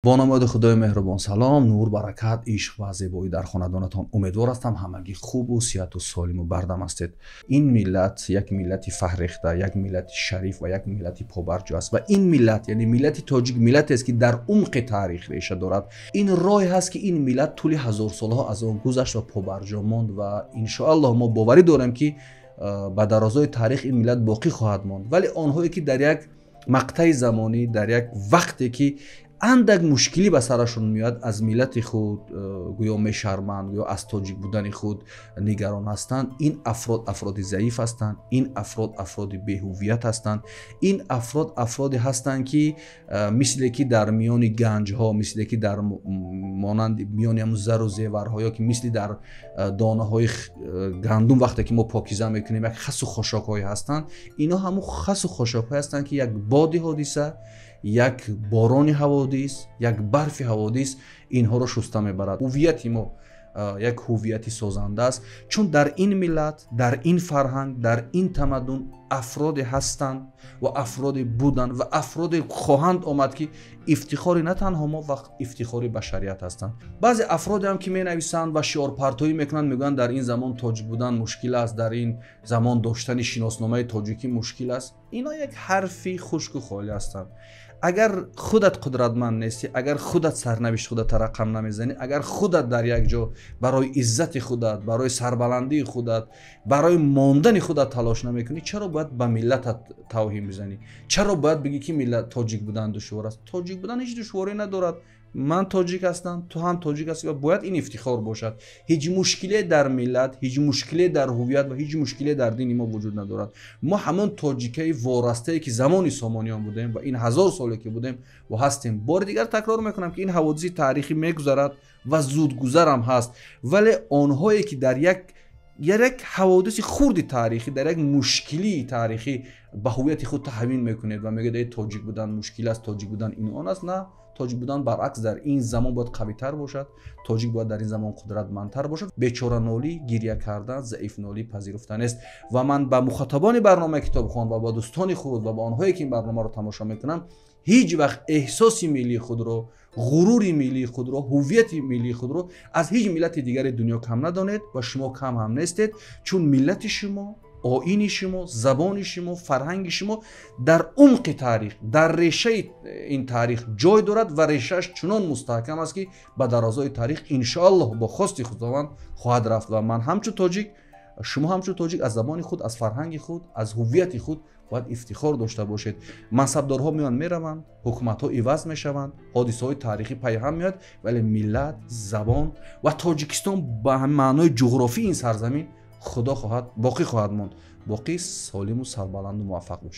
Бо номи Худои меҳрубон, салом, нур, баракат, ишқ ва зебоӣ дар хонадонатон. Умедвор ҳастам, ҳамагӣ хубу сиҳату солиму бардам ҳастед. Ин миллат як миллати фаҳрехта, як миллати шариф ва як миллати побарҷо аст. Ва ин миллат, яъне миллати тоҷик, миллатест, ки дар умқи таърих реша дорад. Ин роҳе ҳаст, ки ин миллат тӯли ҳазорсолаҳо аз он гузашт ва побарҷо монд. Ва иншоаллоҳ мо боварӣ дорем, ки ба дарозои таърих ин миллат боқӣ хоҳад монд. Вале онҳое, ки дар як мақтаи замонӣ, дар як вақте ки андак мушкилӣ ба сарашон меояд, аз миллати худ гӯё мешарманд ё аз тоҷик будани худ нигарон ҳастанд, ин афрод афроди заиф ҳастанд, ин афрод афроди беҳуввият ҳастанд, ин афрод афроде ҳастанд, ки мисле ки дар миёни ганҷҳо, мисле ки дар монанди миёни ҳамун зару зеварҳо ё ки мисли дар донаҳои гандум, вақте ки мо покиза мекунем, як хасу хошокҳое ҳастанд, ино ҳамун хасу хошокҳое ҳастанд, ки як боди ҳодиса, як борони ҳаводис, як барфи ҳаводис инҳоро шуста мебарад. Ҳуввияти мо як ҳуввияти созанда аст, чун дар ин миллат, дар ин фарҳанг, дар ин тамаддун афроде ҳастанд ва афроде буданд ва афроде хоҳанд омад, ки ифтихори на танҳо мо ва ифтихори башарият ҳастанд. Баъзе афродеам, ки менависанд ва шиорпартоӣ мекунанд, мегӯянд, дар ин замон тоҷик будан мушкил аст, дар ин замон доштани шиносномаи тоҷикӣ мушкил аст, ино як ҳарфи хушку холӣ ҳастанд. Агар худат қудратманд нестӣ, агар худат сарнавишт худата рақам намезанӣ, агар худат дар як ҷо барои иззати худат, барои сарбаландии худат, барои мондани худат талош намекунӣ, чаро бояд ба миллатат тавҳин бизанӣ? Чаро бояд бигӣ, ки миллат тоҷик будан душвор аст? Тоҷик будан ҳеҷ душворӣ надорад. Ман тоҷик ҳастам, ту ҳам тоҷик ҳастӣ ва бояд ин ифтихор бошад. Ҳеҷ мушкиле дар миллат, ҳеҷ мушкиле дар ҳуввият ва ҳеҷ мушкиле дар дини мо вуҷуд надорад. Мо ҳамон тоҷикаи ворастае, ки замони Сомониён будем ва ин ҳазор соле ки будем ва ҳастем. Бори дигар такрор мекунам, ки ин ҳаводиси таърихӣ мегузарад ва зудгузарам ҳаст, вале онҳое, ки дар як ҳаводиси хурди таърихӣ, дар як мушкилии таърихӣ ба ҳуввияти худ таҳвин мекунед ва мегӯед, эй, тоҷик будан мушкил аст, тоҷик будан ин он аст, на, тоҷик будан баръакс дар ин замон бояд қавитар бошад, тоҷик бояд дар ин замон қудратмандтар бошад. Бечоранолӣ, гиря кардан, заифнолӣ пазируфта нест. Ва ман ба мухотабони барномаи Китобхон ва ба дӯстони худ ва ба онҳое, ки ин барномаро тамошо мекунанд, ҳеҷ вақт эҳсоси миллии худро, ғурури миллии худро, ҳуввияти миллии худро аз ҳеҷ миллати дигари дунё кам надонед ва шумо кам ҳам нестед, чун миллати шумо, оини шумо, забони шумо, фарҳанги шумо дар умқи таърих, дар решаи ин таърих ҷой дорад ва решааш чунон мустаҳкам аст, ки ба дарозои таърих иншоаллоҳ бо хости Худованд хоҳад рафт. Ва ман ҳамчун тоҷик, шумо ҳамчун тоҷик аз забони худ, аз фарҳанги худ, аз ҳуввияти худ бояд ифтихор дошта бошед. Мансабдорҳо меоянд, мераванд, ҳукуматҳо иваз мешаванд, ҳодисаҳои таърихӣ пайҳам меояд, вале миллат, забон ва Тоҷикистон ба маънои ҷуғрофии ин сарзамин, Худо хоҳад, боқӣ хоҳад монд. Боқӣ солиму сарбаланду муваффақ бошед.